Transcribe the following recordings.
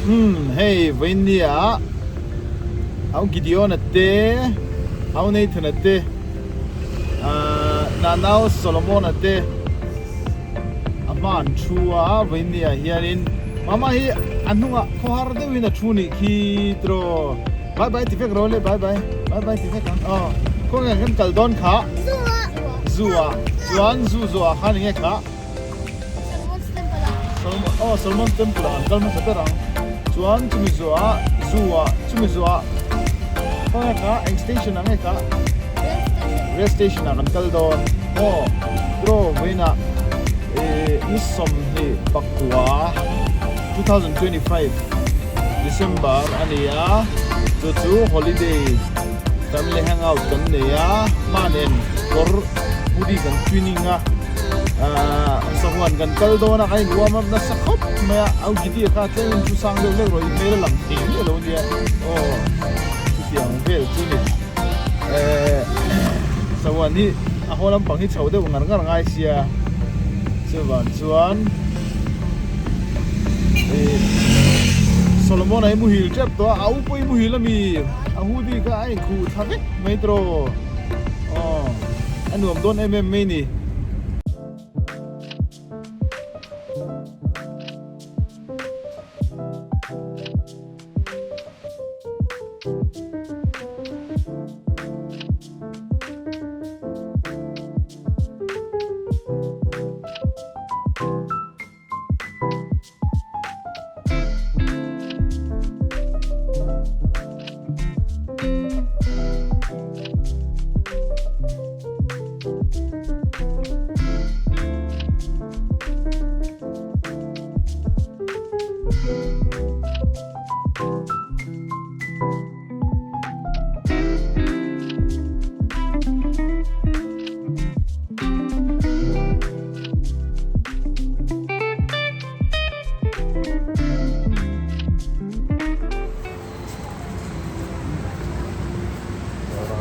Umm hei vawinia au Gideon-a te au Nathan-a te ahh Nanau Solomon-a te a hma an thu a vawinia hianin mama hi a hnungah khawhar deuhin a thu nih khi tiraw bye bye ti vek rawh le bye bye bye bye ti vek ang aw khawnge kan kal dawn kha zu ah chuan zu zawh ah khan enge kha. Solomon's Temple ah. Solomon aw Solomon's Temple ah an kal hmasa ber ang. Chuan chumi zuah zoo ah chumi zuah khawnge kha eng station ah nge kha? Rail station. Rail station ah kan kal dawn. Aw draw vawiinah eh ni 29 2025 December a ni a chu chu holiday family hangout kan nei a hmanen kawr hoodie kan twinning a. Ahh sahuan kan kal dawn a kan in warm up nasa khawp mai a au gidi kha tlem in thu sang deuh hlek rawh i hmel a lang thei miah lo nia aw chutiang vel chu ni ehh sahuan hi a haw lampang hi chho deuh ngar ngar ngai sia chuvang chuan ih Solomon a hi muhil tep tawh a a u pawh hi muhil ami a hoodie kha a inkhuh thla vek mai tawh aw. A nuam dawn em em mai ni.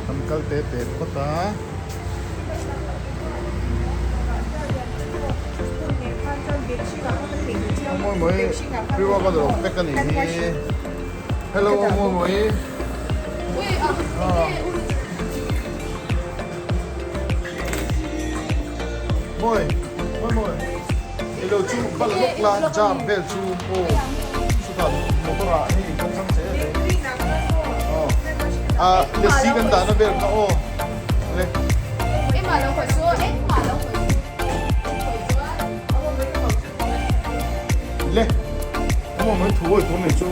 Kan kal te te phawt a. Mawi mawi pre-workout a lo pack a nih hi. Hello mawi mawi. Mawi mawi mawi ilo chu bal lawk la jar vel chu aw chutah motor ah hei kan chang che em aw a lassi kan dahna vel kha aw le. Le mawi mawi thu awi tur nei chu.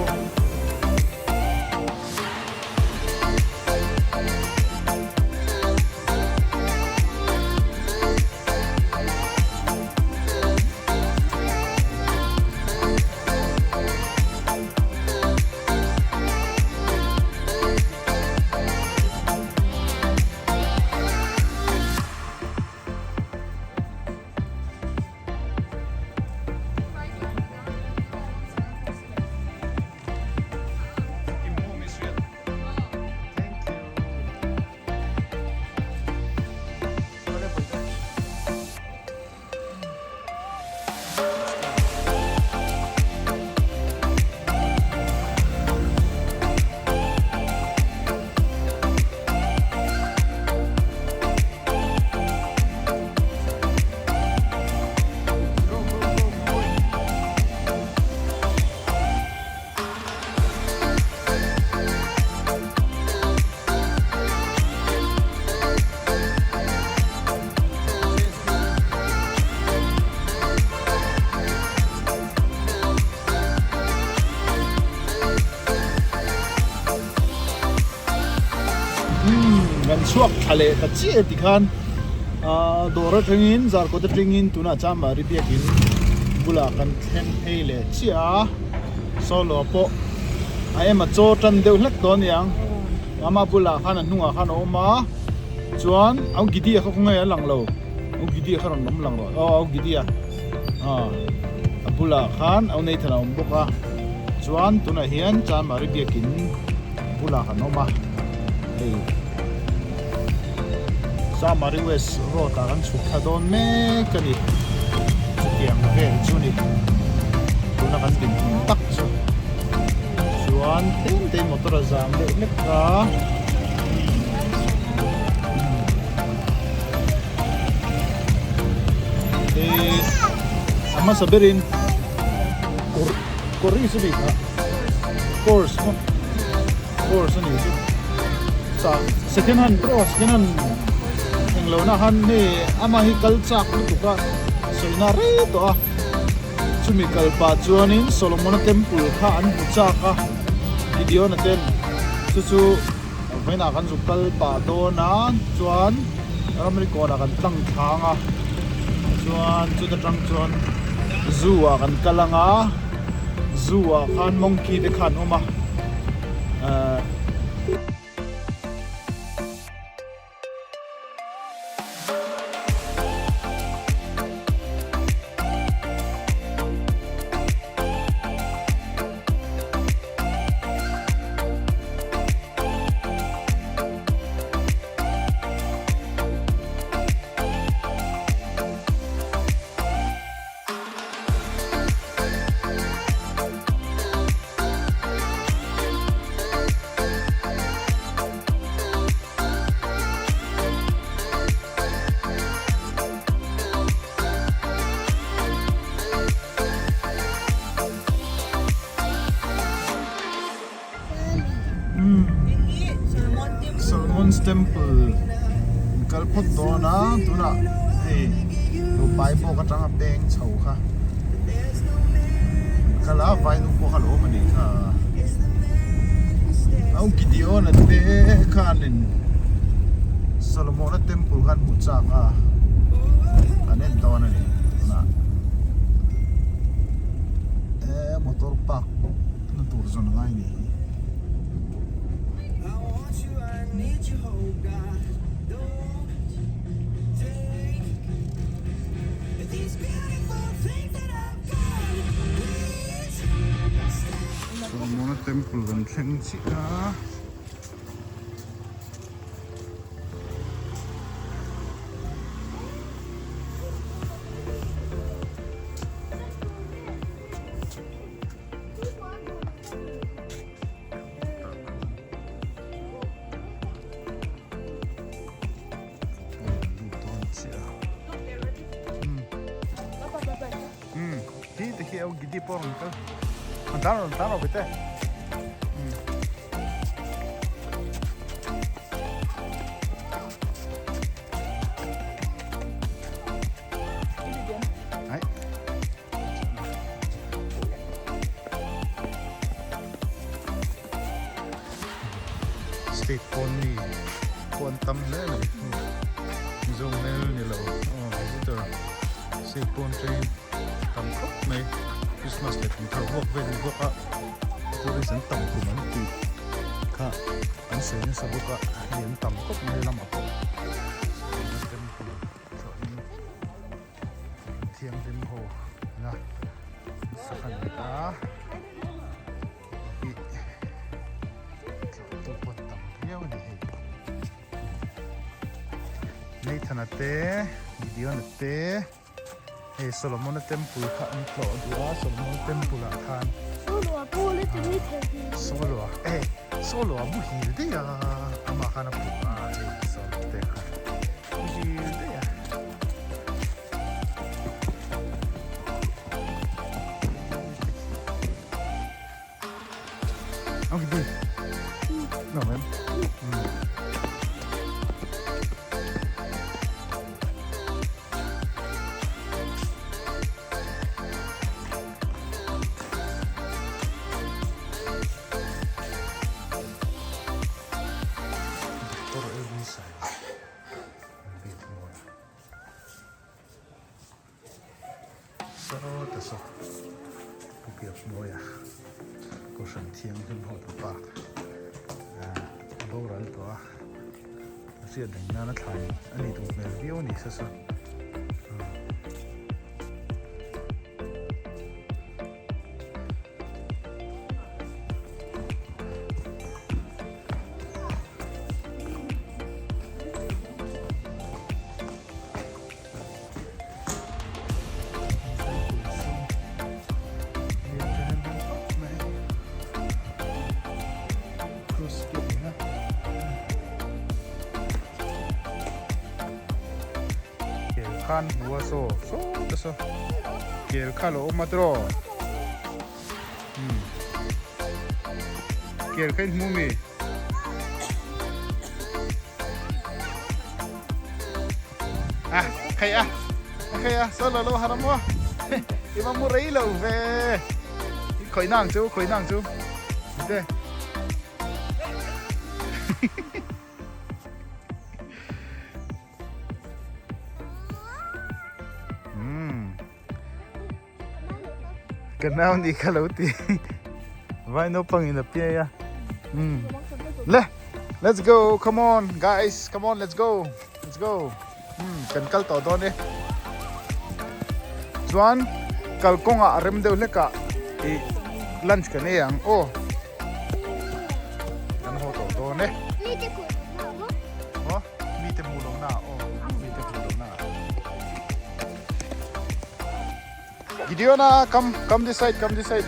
Kan chhuak thla leh ta chiah tikhan dawr atangin zarkawt atangin tunah chuan Mari biakin bulah kan thleng phei leh chiah a solo pawh a ema chaw tan deuh hlek tawh aniang ama bulah khan a hnungah khan a awm a chuan au gidi a kha khawnge a lang lo au gidi a kha rawn awm lang rawh aw au gidi a a bulah khan au Nathan a awm bawk a chuan tunah hian chuan Mari biakin bulah kan awm a hei Samari West road ah kan chhuk thla dawn mek a ni chutiang vel chu ni tuna kan dinhmun tak chu. Chuan tlem te in motor a zam deuh hlek a. Ih a hmasa berin kawr kawr hi chu ni kha course maw course a nih chu chah second hand pawh second hand englo na han hei amah hi kal chak lutuk a sawina rei tawh a. Chumi kal pah chuanin Solomona Temple kha an hmu chak a, Gideon-a ten chu chu vawiinah kan zuk kal pah dawn a, chuan ramri kawnah kan tlang thlang a, chuan chuta tang chuan zoo ah kan kal ang a, zoo ah khan monkey te kha an awm a, ahh. Solomon's Temple kal phawt dawn a tunah hei Rupai pawh ka tang a peng chho kha kal a vainu pawh kha lo awm a nih kha. Au Gideon a te khanin Solomon-a temple khan hmuh chak a an en dawn a ni tunah e motor park na tur zawn a ngai ni hi. Solomona temple kan thleng chiah a. Hi te khi au gidi pawh rawn kal an tan rawn tan rawh te Ai State pawn mi pawh an tam hle mai Mizo hmel ni lo aw visitor State pawn train tam khawp mai Christmas leh kum thar vuak vel ni bawk a tourist an tam kum an tih kha an sawi nasa bawk a hei an tam khawp mai lamah pawh temple thlawhin thianghlim ho na sak a ni a ih tlawhtu pawh an tam viau a ni hei. Nathan-a te Gideon-a te hei Solomon-a temple kha an tlawh duh a Solomon-a temple ah khan Solo-a eh Solo-a muhil daih a amah khan a puk a hei Solo te kha muhil daih a. Ang gidi. No man. Doctor Elvis Sawta saw Pu Piakmawia Kohhran Thianghlim ho tu pa a boral tawh a, a hriat reng nana thlai a ni duh hmel viau a ni sa sa. khan hmu a saw sawt a saw kel kha a lo awm a tiraw umm kel kha in hmu mi? A khai a a khai a saw lo lo har a maw i va mu rei lo ve i khawih na ang chu khawih na ang chu te. Ka nau ni kha lo ti vai naupang in a piai a le let's go come on guys come on let's go let's go kan kal tawh dawn e chuan kalkawngah a rem deuh hlek ah ih lunch kan ei ang aw. Kan haw tawh dawn e. Mite hmuh lohna maw? Maw? Mite hmuh lohna aw. Mite hmuh lohna. Gideona, come, come this side, come this side.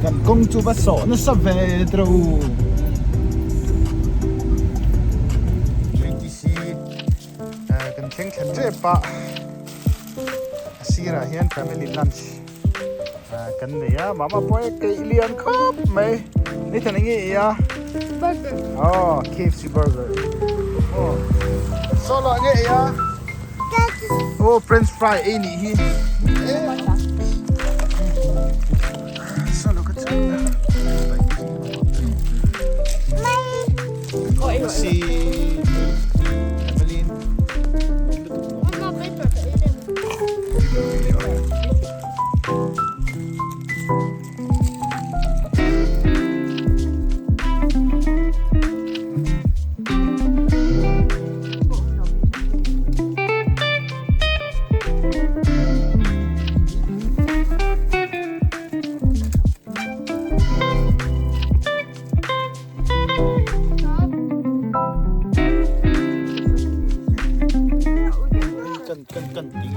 Kan kawng chu va sawh nasa ve tro. JTC kan thleng thla tep a a sirah hian family lunch kan nei a mama pawh e keih lian khawp mai ni thlan enge i a burger aw KFC burger aw solo enge i a aw french fry ei nih hi solo ka chan si Evelyn Kan kan ti.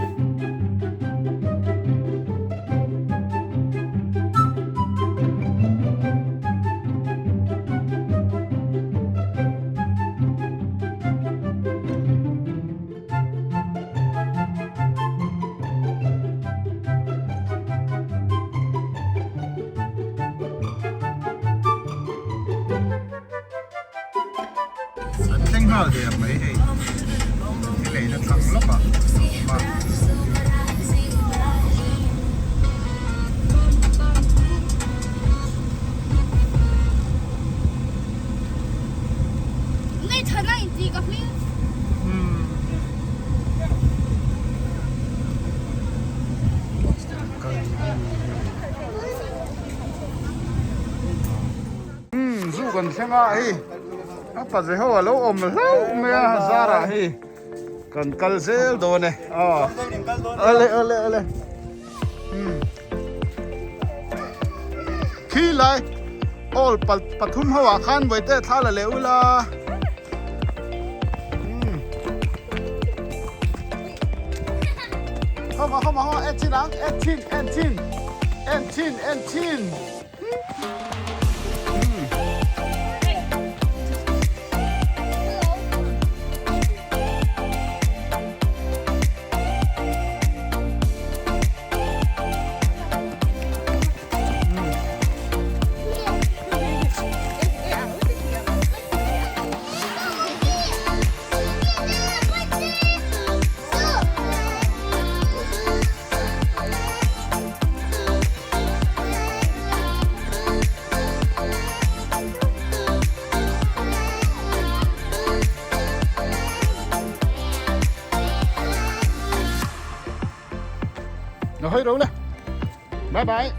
An thleng nghal der mai hei thil eina thlang lawk ah a awm a. Umm zu kan thleng a hei a paze ho a lo awm hlauh mai a zarah hei kan kal zel dawn e aw ale ale ale umm khi lai awl pathum ho ah khan vawi te thla la leh ula umm homa homa homa en chin ang en chin en chin en chin en chin. Phei ro le. Bye bye.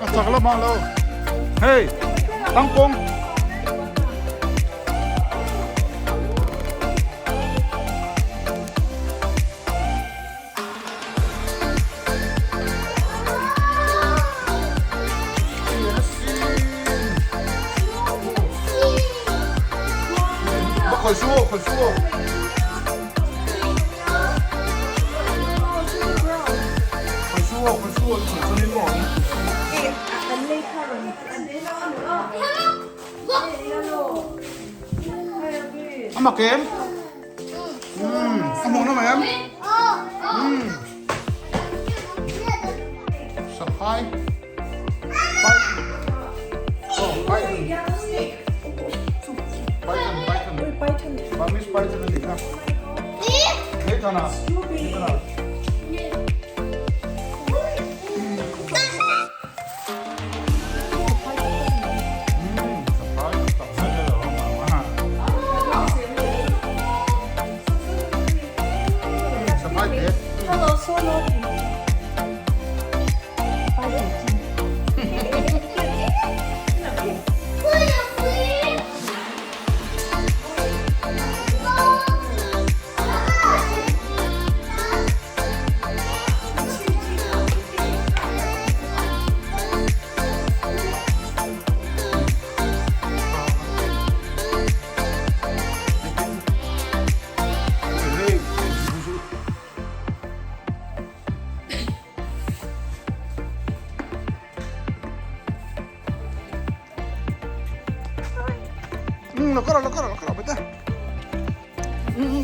A chak lamah lo. Hei, tangkawng. Khoi su khoi su khoi su khoi su khoi su A mak em? A hmuh nawm em? Saphai. Oh, python. Python, python. Python. Burmese python a nih kha. Nathan-a. Nathan-a.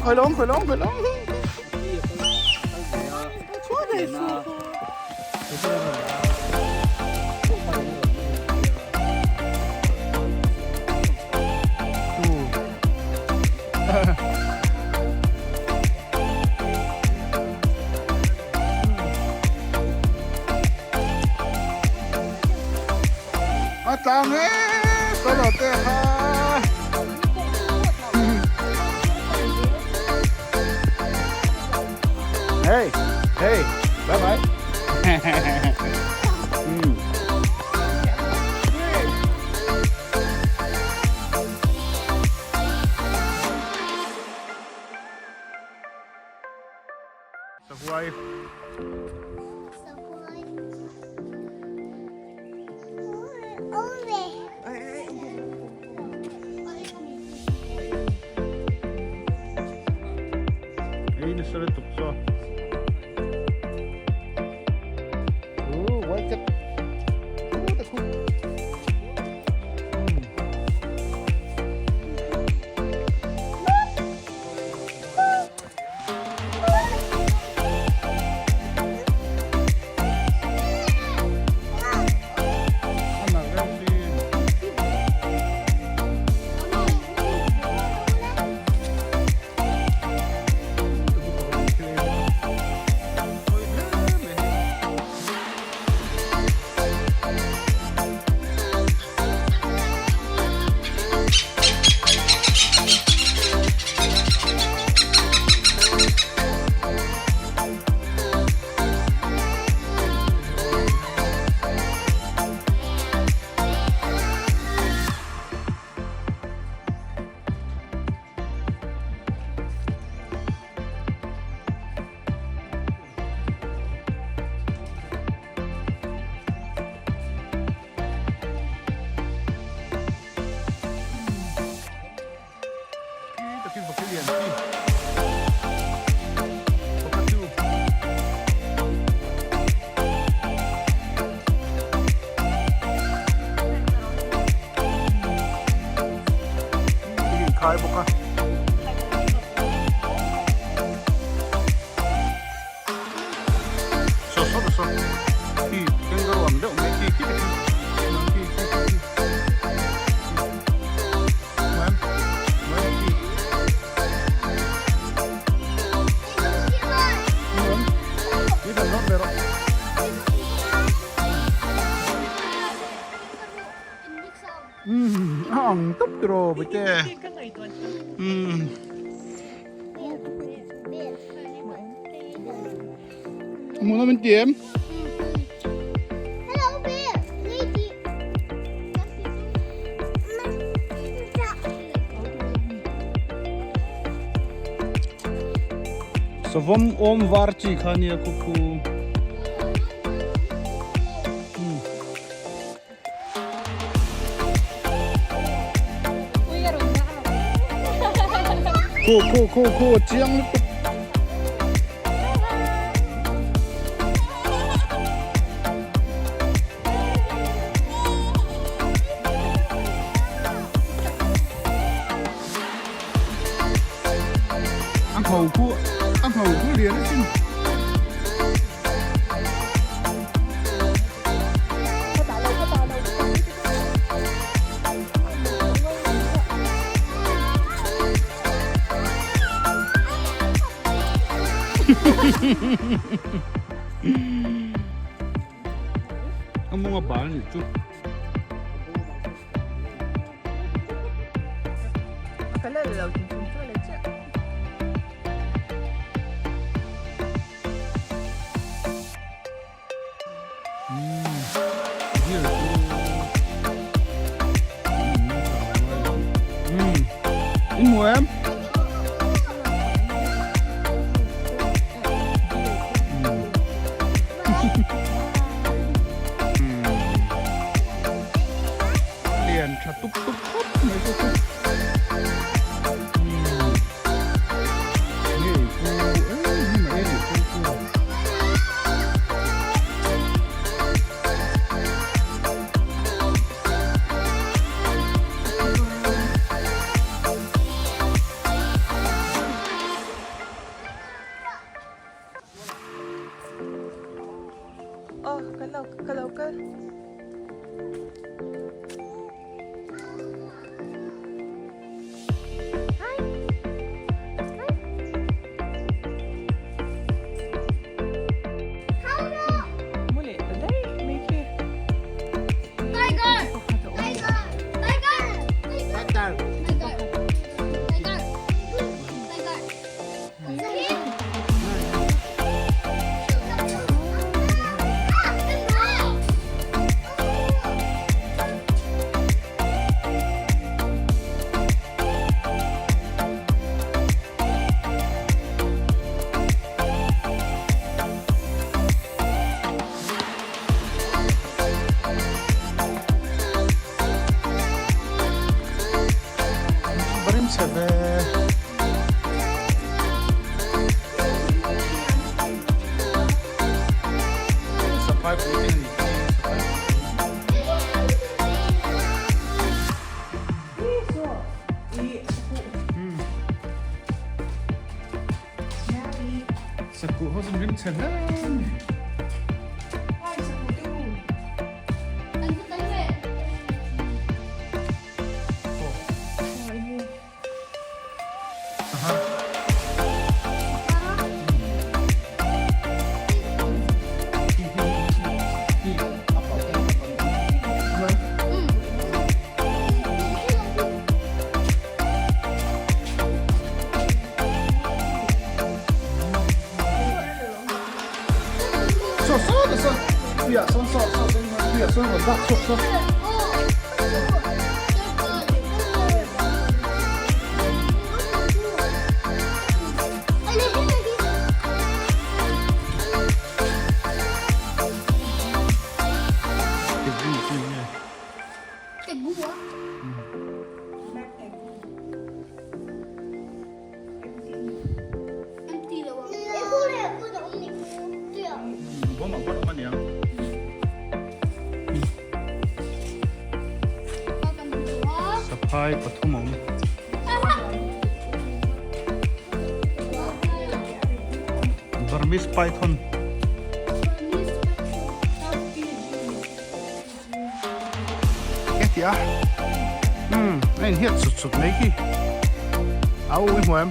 Khởi lông, khởi lông, khởi lông. A tlang e solo te kha. Hey, hey, bye bye. Sahuai. Ei nasa lutuk saw. Ooh, white cat. Ooh, the cool. Khai bawk a. Saw saw saw khi kangaroo ang deuh mai khi khi khi khi khi. ang tawp tiraw bawihte. Umm. Hmuh nawm in ti em? Savawm awm var chi kha nia khu khu. Khu khu khu khu chiang lutuk. A ngho khu a ngho khu lian a sin. A mawng a bal nih chu. In hmu em? Lian tha tuk tuk khawp mai chu chu. Ngei chu ei hi mai a ni chu chu. Aw kan lo ka lo kal. Mu leh ta daih mai khi. Tiger! Tiger! Tiger! Tiger! Tiger! Tiger! Tiger! Barim chhe ve. Saphai pui te ni Sakuh ho chu rim chhe hle mai. Saw saw ta saw tuiah sawn saw saw sawn tuiah sawn rawn dak chhuak saw. Saphai pathum a awm. Burmese python. Tia um a inhiat sut sut mai khi a u i hmu em.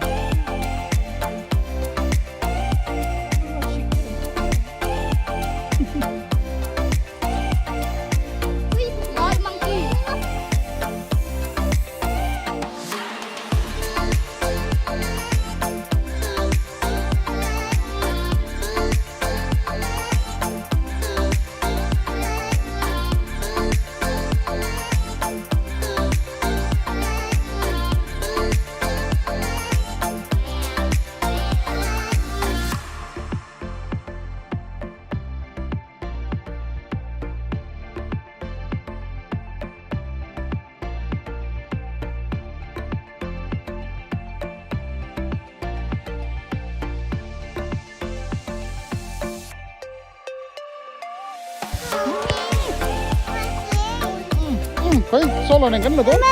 Khoi solo nen kan la dawn.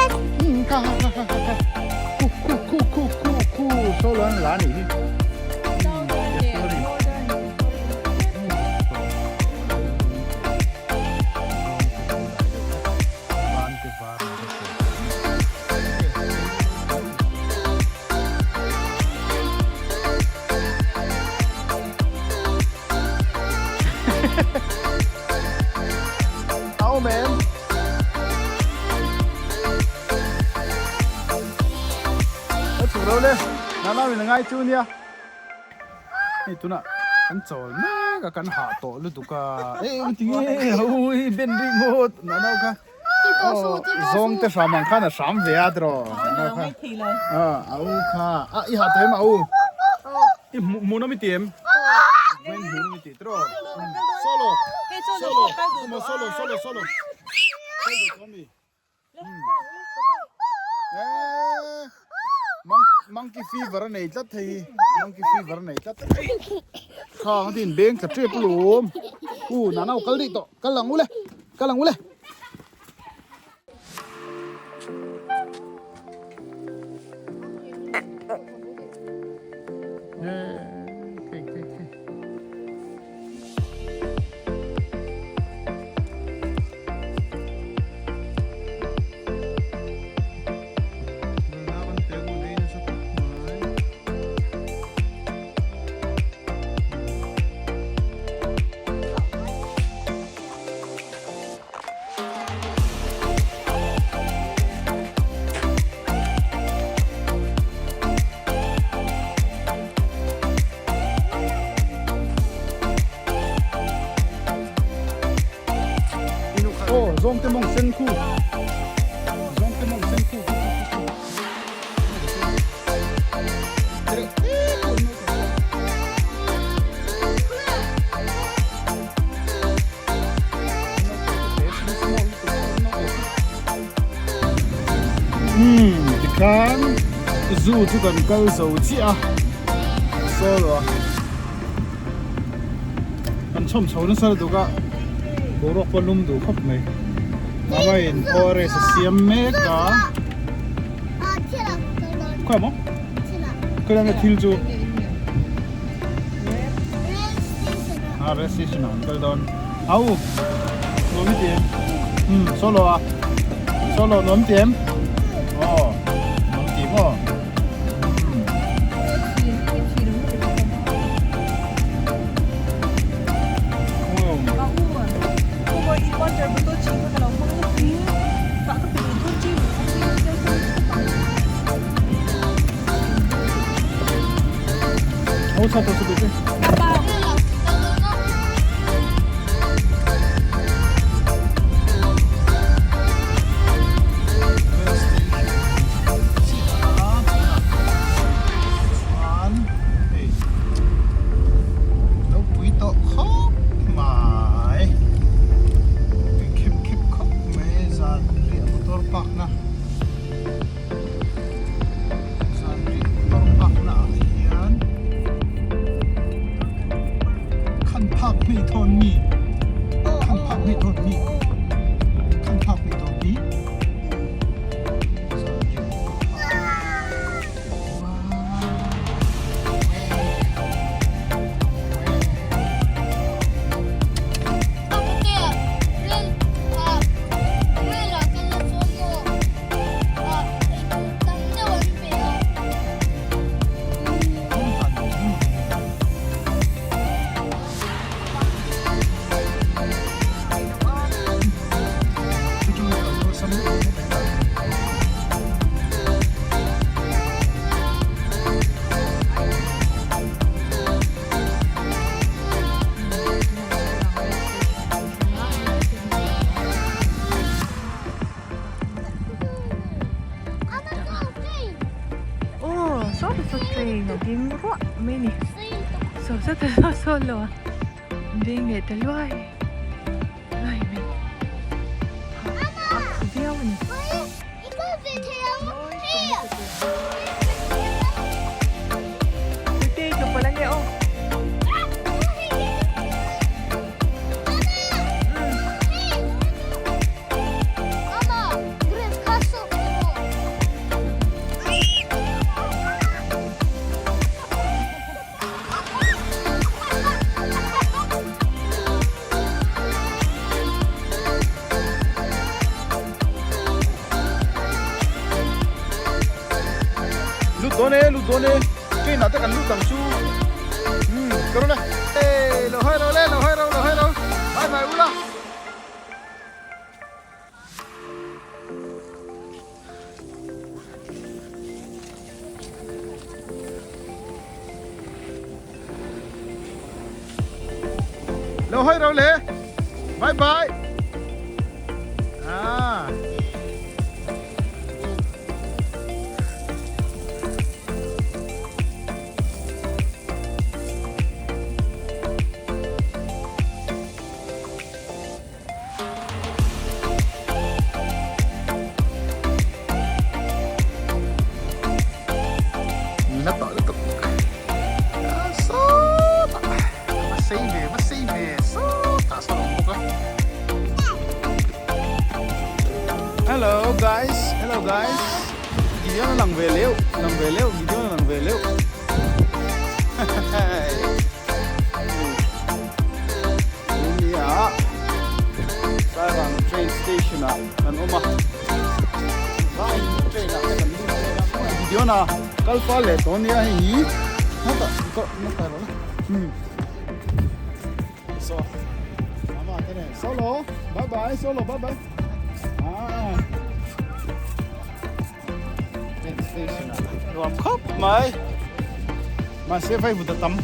Kha kha kha kha kha. Khu khu khu khu khu khu solo an la nih hi. Au men. Ka chhuk lo le. Nana min ngai chu nia. Hei tunah kan chawl mek a kan hah tawh lutuk a. Ei eng ti nge ui ben ri ngawt nana kha. Zawng te hram ang khan a hram ve a tiraw nana kha. A u kha a i hah tawh em a u. I hmuh nawm i ti em? Hmuh nawm i ti tiraw. Solo solo solo solo solo. Kal duh tawh mi. Monkey fever a nei tlat thei hi monkey fever a nei tlat kha ang tin beng tla tep lum u nana kal dih tawh kal ang ule kal ang ule Aw zawngte mawng sen khu zawngte mawng sen khu khu khu khu Umm tikhan zoo chu kan kal zo chiah a saw a kan chhawm chho nasa lutuk a boruak pawh lum duh khawp mai mama in ORS a siam mek a khawi maw khawi nge thil chu a rail station ah an kal dawn au nuam i ti em umm solo a solo nuam i ti em aw nuam i ti maw. Chuan hei lo pui tawh khawp mai tui khep khep khawp mai zan riah motor park na zan riah motor park na ah hian khan phak hmei thawn mi khan phak hmei thawn mi khan phak hmei thawn mi. Aw saw te saw train a ding ruah mai a ni saw saw te saw saw lo a ding leh ta luai luai mai a phu viau a ni. dawn e train ah te kan lut ang chu umm ka rawn e hey lo hawi ro le lo hawi ro lo hawi ro bye bye ula. Lo hawi ro le bye bye ah. Na tawh lutuk sawtah va sei ve va sei ve sawtah sawn a awm bawk a hello guys hello guys Gideon a lang ve leuh lang ve leuh Gideon a lang ve leuh hehehe. Nia Sairang train station ah kan awm a vai train ah te kan lut dawn a Gideon a kal fal leh tawh ania hei hi na ta rawh so mama te nen solo bye bye solo bye bye ah Train station ah nuam khawp mai mahse vaivut a tam.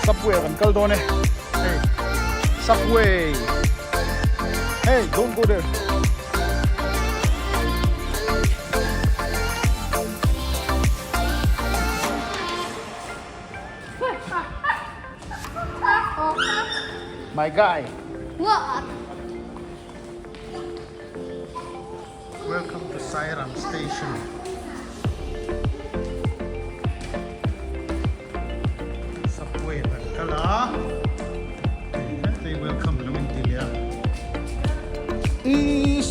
Subway kan kal dawn e hei subway hey don't go there my guy what Welcome to Sairang Station. Subway kan kal a, hei welcome lo in ti leh a. I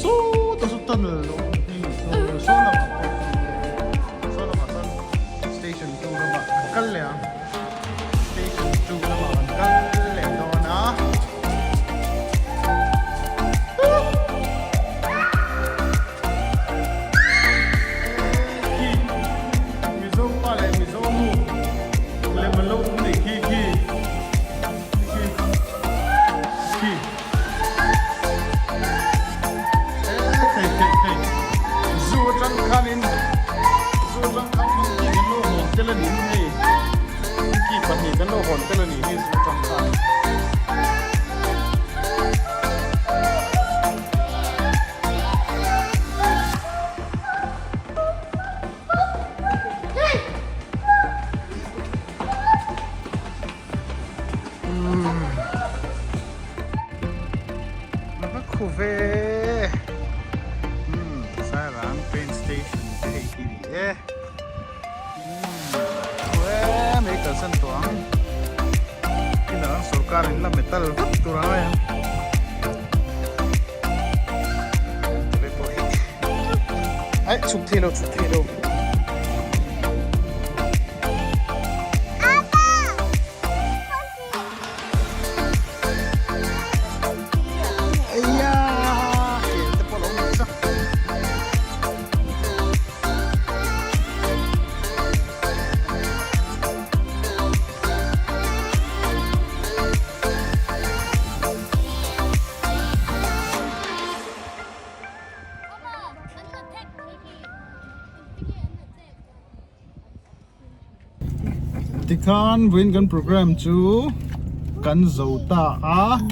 sawta saw tunnel lo awm hi saw saw lamah pawh saw lamah sawn station 2 lamah kan kal leh ang. Station 2 lamah kan kal leh dawn a. Mizo pa leh Mizo nu lem an lo awm nei khi khi khi khi hei hei hei zu atang khanin zu atang khan monkey kan lo hawn tel a ni hei monkey pahnih kan lo hawn tel a ni hei zu atang khan. A khu ve umm Sairang train station te hei hi ni e umm khu em hei kalsan tawh ang kinah ang sorkar in la metal vek tur ang a ang Aih chhuk thei lo chhuk thei lo. Tikhan vawiin kan program chu kan zo ta a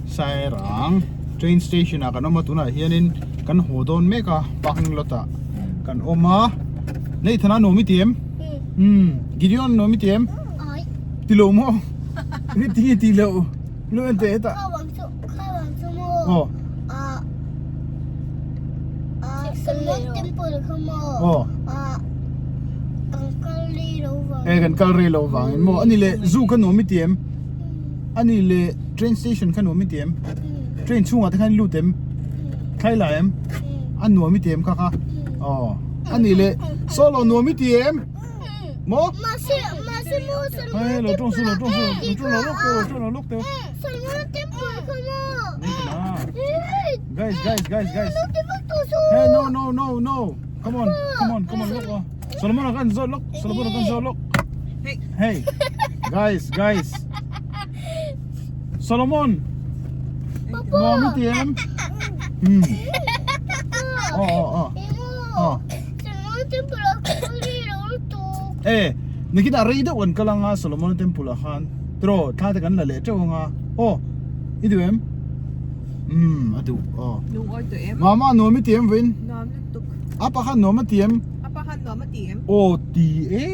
Sairang train station ah kan awm a tunah hianin kan haw dawn mek a parking lot ah kan awm a Nathan a nuam i ti em? Umm Gideon nuam i ti em? Ti lo maw? Ti nge ti loh? Lu en teh hetah. Aw. Aw. E kan kal rei lo vangin maw ani leh zoo kha nuam i ti em? Ani leh train station kha nuam i ti em? Train chhungah te khan i lut em? Thlai la em? A nuam i ti em kha kha? Aw ani leh solo nuam i ti em? Maw? Hei lo tawng su lo tawng su lo tawng lo lawk teh lo tawng lo lawk teh. Guys guys guys guys. Hey no no no no. Come on come on come on look oh. Solomon kan zo look Solomon kan zo look. Hey. Hey guys guys. Solomon. Nuam i ti em? Hmm. Oh oh oh. Oh. Eh, nikin a rei deuh kan kal anga Solomon Temple ah khan. Tiraw thla te kan la leh teuh anga. Aw, i duh em? Umm, a duh. Aw. Lungawi tawh em? Mama nuam i ti em vawiin? Nuam lutuk. Apa khan nuam a ti em? Apa khan nuam a ti em? Aw ti e.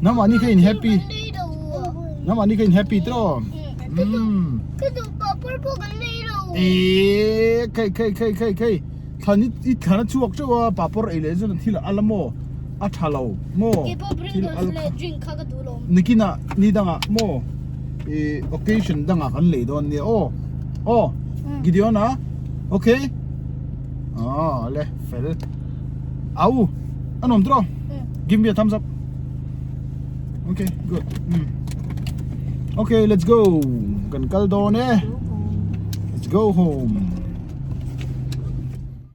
Namah ni kha in happy. Namah ni kha in happy tiraw? Umm. Eee, khei khei khei khei khei. Thlan i i thlan a chhuak teuh a, papawr ei leh chuan thil a al a maw? A tha lo maw? Thil al kha. Nikinah ni dangah maw ih occasion dangah kan lei dawn nia aw. Aw Gideon a okay aw le fel au a nuam tawh give me a thumbs up okay good um okay let's go kan kal dawn e let's go home.